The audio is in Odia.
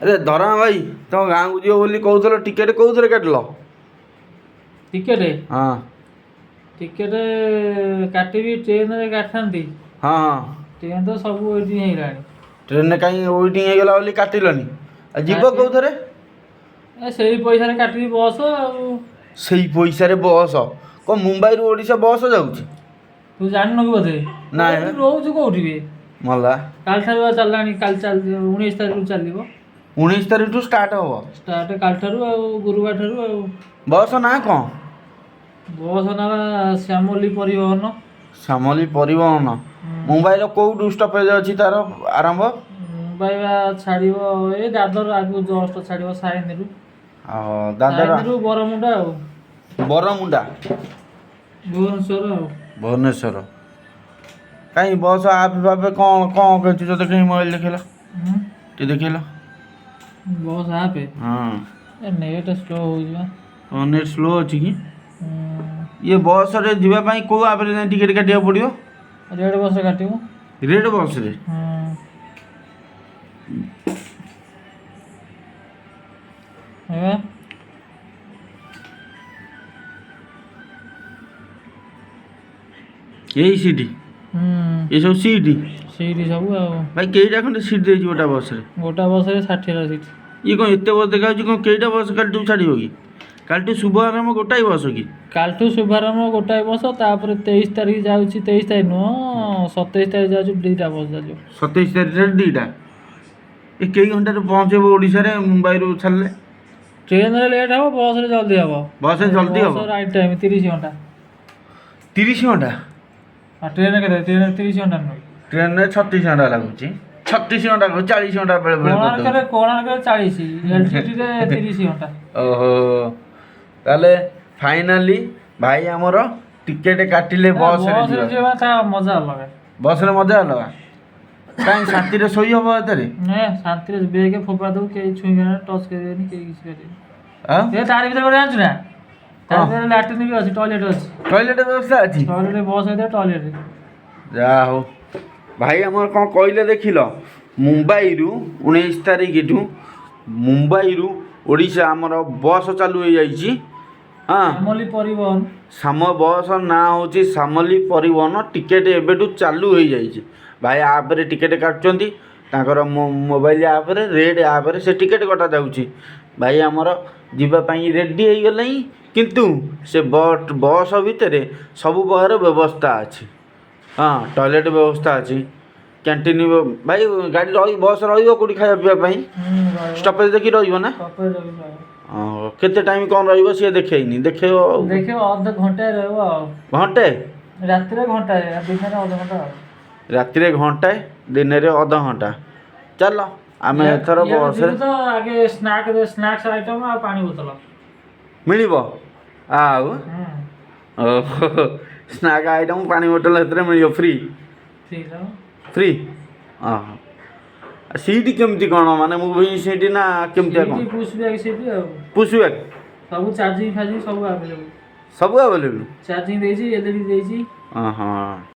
ଆରେ ଧରମା ଭାଇ, ତମ ଗାଁକୁ ଯିବ ବୋଲି କହୁଥିଲ, ଟିକେଟ୍ କେଉଁଥିରେ କାଟିଲ? ଟିକେଟ୍? ହଁ। ଟିକେଟ୍ କାଟିବି, ଟ୍ରେନରେ କାଟିଥାନ୍ତି। ହଁ ହଁ ଟ୍ରେନ୍ ତ ସବୁ ୱେଟିଂ ହେଇଗଲାଣି। ଟ୍ରେନରେ କାହିଁ ୱେଟିଂ ହେଇଗଲା ବୋଲି କାଟିଲନି? ଆଉ ଯିବ କାଟି- କେଉଁଥିରେ? ଏ ସେଇ ପଇସାରେ କାଟିବି ବସ୍ ଆଉ। ସେଇ ପଇସାରେ ବସ୍? କ'ଣ ମୁମ୍ବାଇରୁ ଓଡ଼ିଶା ବସ୍ ଯାଉଛି? ତୁ ଜାଣିନୁ କି ବୋଧେ? ନାଇଁ। ତୁ ରହୁଛୁ କୋଉଠି ବେ? ମଲା। କାଲିଠାରୁ ବା ଚାଲିଲାଣି, କାଲି ଚାଲ 19 ତାରିଖରୁ ଚାଲିବ। 19 ତାରିଖଠୁ ଷ୍ଟାର୍ଟ ହେବ? ଷ୍ଟାର୍ଟ କାଲିଠାରୁ ଆଉ ଗୁରୁବାର ଠାରୁ ଆଉ। ବସ୍ ନାଁ କ'ଣ? ବସ୍ ନା ଶ୍ୟାମଲି ପରିବହନ। ଶ୍ୟାମଲି ପରିବହନ। ମୁମ୍ବାଇର କେଉଁଠୁ ଷ୍ଟପେଜ୍ ଅଛି ତାର ଆରମ୍ଭ? ମୁମ୍ବାଇ ବା ଛାଡ଼ିବ ଏଇ ଦାଦର ଆଗକୁ ଜଷ୍ଟ ଛାଡ଼ିବ, ସାଇନିରୁ। ଆଉ ଦାଦର। ସାଇନିରୁ ବରମୁଣ୍ଡା ଆଉ। ବରମୁଣ୍ଡା। ଭୁବନେଶ୍ୱର ଆଉ। ଭୁବନେଶ୍ୱର। କାହିଁ ବସ୍ ଆପ୍ ଫାପ୍ କ'ଣ କ'ଣ କେଞ୍ଚୁଛ? ଦେଖେଇ, ମୋବାଇଲ ଦେଖେଇଲ। ଟିକେ ଦେଖେଇଲ। Bus app? ହଁ। ଏ ନେଟ୍ ସ୍ଲୋ ହେଉଛି ବା। ନେଟ୍ ସ୍ଲୋ ଅଛି କି? ଇଏ ବସ୍ରେ ଯିବା ପାଇଁ କେଉଁ ଆପ୍ରେ ଯାଇ ଟିକେଟ୍ କାଟିବାକୁ ପଡ଼ିବ? Red bus କାଟିବୁ। ରେଡ଼ ବସ୍ରେ? ଏବେ ଏଇ ସିଟ୍? ଏସବୁ ସିଟ୍? ସିଟ୍ ସବୁ ଆଉ। ଭାଇ, କେଇଟା ଖଣ୍ଡେ ସିଟ୍ ଦେଇଛି ଗୋଟା ବସ୍ରେ? ଗୋଟା ବସ୍ରେ 60ଟା ସିଟ୍। ଇଏ କ'ଣ ଏତେ ବସ୍ ଦେଖାଯାଉଛି? କ'ଣ କେଇଟା ବସ୍ କାଲିଠୁ ଛାଡ଼ିବ କି? କାଲିଠୁ ଶୁଭ ଆରମ୍ଭ ଗୋଟାଏ ବସ୍ କି? କାଲିଠୁ ଶୁଭାରମ୍ଭ ଗୋଟାଏ ବସ୍। ତାପରେ 23 ତାରିଖ ଯାଉଛି, 23 ତାରିଖ ନୁହଁ, 27 ତାରିଖ ଯାଉଛି, ଦୁଇଟା ବସ୍ ଯାଉଛି। 27 ତାରିଖରେ ଦୁଇଟା। ଏ କେଇ ଘଣ୍ଟାରେ ପହଞ୍ଚିବ ଓଡ଼ିଶାରେ ମୁମ୍ବାଇରୁ ଛାଡ଼ିଲେ? ଟ୍ରେନରେ ଲେଟ୍ ହେବ, ବସ୍ରେ ଜଲ୍ଦି ହେବ। ବସ୍ରେ ଜଲ୍ଦି ହେବ? ରାଇଟ୍ ଟାଇମ୍ 30 ଘଣ୍ଟା। 30 ଘଣ୍ଟା? ଆଉ ଟ୍ରେନରେ କେତେ? ଟ୍ରେନରେ 30 ଘଣ୍ଟା ନୁହେଁ? ଟ୍ରେନରେ 36 ଘଣ୍ଟା ଲାଗୁଛି, 36 ଘଣ୍ଟା କହୁଛି, 40 ଘଣ୍ଟା ବେଳେ ବେଳେ କୋଣାର୍କରେ କରିଦେଉଛି। କୋଣାର୍କରେ 40, ଏଲ୍ଟିଟିରେ 30 ଘଣ୍ଟା। ଓହୋ, ତାହେଲେ ଫାଇନାଲି ଭାଇ ଆମର ଟିକେଟ୍ କାଟିଲେ ବସ୍ରେ। ବସ୍ରେ ଯିବା। ଯିବା ତା ମଜା ଅଲଗା। ବସ୍ରେ ମଜା ଅଲଗା କାହିଁ? ଶାନ୍ତିରେ ଶୋଇ ହବ ଏଥିରେ? ନେ ଶାନ୍ତିରେ ବେଗ୍ ଫୋପା ଦବୁ, କେହି ଛୁଇଁବେନି, ଟଚ୍ କରିବେନି, କେହି କିଛି କରିବେନି। ଆଉ ଏ ତାରି ଭିତରେ ଗୋଟେ ଜାଣିଛୁ ନା, ତାରି କଣ? ଭିତରେ ଲାଟ୍ରିନ୍ ବି ଅଛି, ଟଏଲେଟ୍ ଅଛି। ଟଏଲେଟ୍ ବ୍ୟବସ୍ଥା ଅଛି? ଟଏଲେଟ୍, ବସ୍ ଭିତରେ ଟଏଲେଟ୍। ଯାହା ହଉ, ଭାଇ ଆମର କ'ଣ କହିଲେ ଦେଖିଲ? ମୁମ୍ବାଇରୁ 19 ତାରିଖଠୁ ମୁମ୍ବାଇରୁ ଓଡ଼ିଶା ଆମର ବସ୍ ଚାଲୁ ହେଇଯାଇଛି। ହଁ। ଶ୍ୟାମଲି ପରିବହନ। ସାମ ବସ୍ ନାଁ ହେଉଛି ଶ୍ୟାମଲି ପରିବହନ। ଟିକେଟ୍ ଏବେଠୁ ଚାଲୁ ହେଇଯାଇଛି। ଭାଇ ଆପ୍ରେ ଟିକେଟ୍ କାଟୁଛନ୍ତି, ତାଙ୍କର ମୋବାଇଲ ଆପ୍ରେ, ରେଡ଼୍ ଆପ୍ରେ ସେ ଟିକେଟ୍ କଟାଯାଉଛି। ଭାଇ ଆମର ଯିବା ପାଇଁ ରେଡ଼ି ହେଇଗଲେଣି। କିନ୍ତୁ ସେ ବସ୍ ଭିତରେ ସବୁ ପ୍ରକାର ବ୍ୟବସ୍ଥା ଅଛି। ହଁ, ଟଏଲେଟ୍ ବ୍ୟବସ୍ଥା ଅଛି, କ୍ୟାଣ୍ଟିନ୍। ଭାଇ, ଗାଡ଼ି ରହି ବସ୍ ରହିବ କେଉଁଠି ଖାଇବା ପିଇବା ପାଇଁ? ଷ୍ଟପେଜ୍ ଦେଖି ରହିବ ନା? ଷ୍ଟପେଜ ରହିବ। ଓହୋ, କେତେ ଟାଇମ୍ କ'ଣ ରହିବ ସିଏ ଦେଖେଇନି, ଦେଖେଇବ ଆଉ। ଦେଖିବ, ଅଧ ଘଣ୍ଟାଏ ରହିବ ଆଉ। ଘଣ୍ଟେ? ରାତିରେ ଘଣ୍ଟାଏ, ଆଉ ଦିନରେ ଅଧ ଘଣ୍ଟା ଆଉ। ରାତିରେ ଘଣ୍ଟାଏ, ଦିନରେ ଅଧଘଣ୍ଟା। ଚାଲ ଆମେ ଏଥର ଇଆଡୁ ବସ୍ରେ ଯିବୁ ତ ଆଗେ ସ୍ନାକ୍, ସ୍ନାକ୍ସ ଆଇଟମ୍ ଆଉ ପାଣି ବୋତଲ ମିଳିବ ଆଉ। ଓହୋ, ସ୍ନାକ୍ ଆଇଟମ୍, ପାଣି ବୋଟଲ ସେଥିରେ ମିଳିବ ଫ୍ରି? ଠିକ୍। ଫ୍ରି। ଓହୋ, ସିଟ୍ କେମିତି କ'ଣ, ମାନେ ମୁଭିଂ ସିଟ୍ ନା କେମିତିଆ କ'ଣ? ପୁସ୍ ବ୍ୟାକ୍ ସିଟ୍ ଆଉ। Push back? ସବୁ ଚାର୍ଜିଂ ଫାର୍ଜିଂ ସବୁ ଆଭେଲେବୁଲ୍। ସବୁ ଆଭେଲେବୁଲ୍? ଚାର୍ଜିଂ ଦେଇଛି, ଏଲ୍ଇଡି ଦେଇଛି। ହଁ।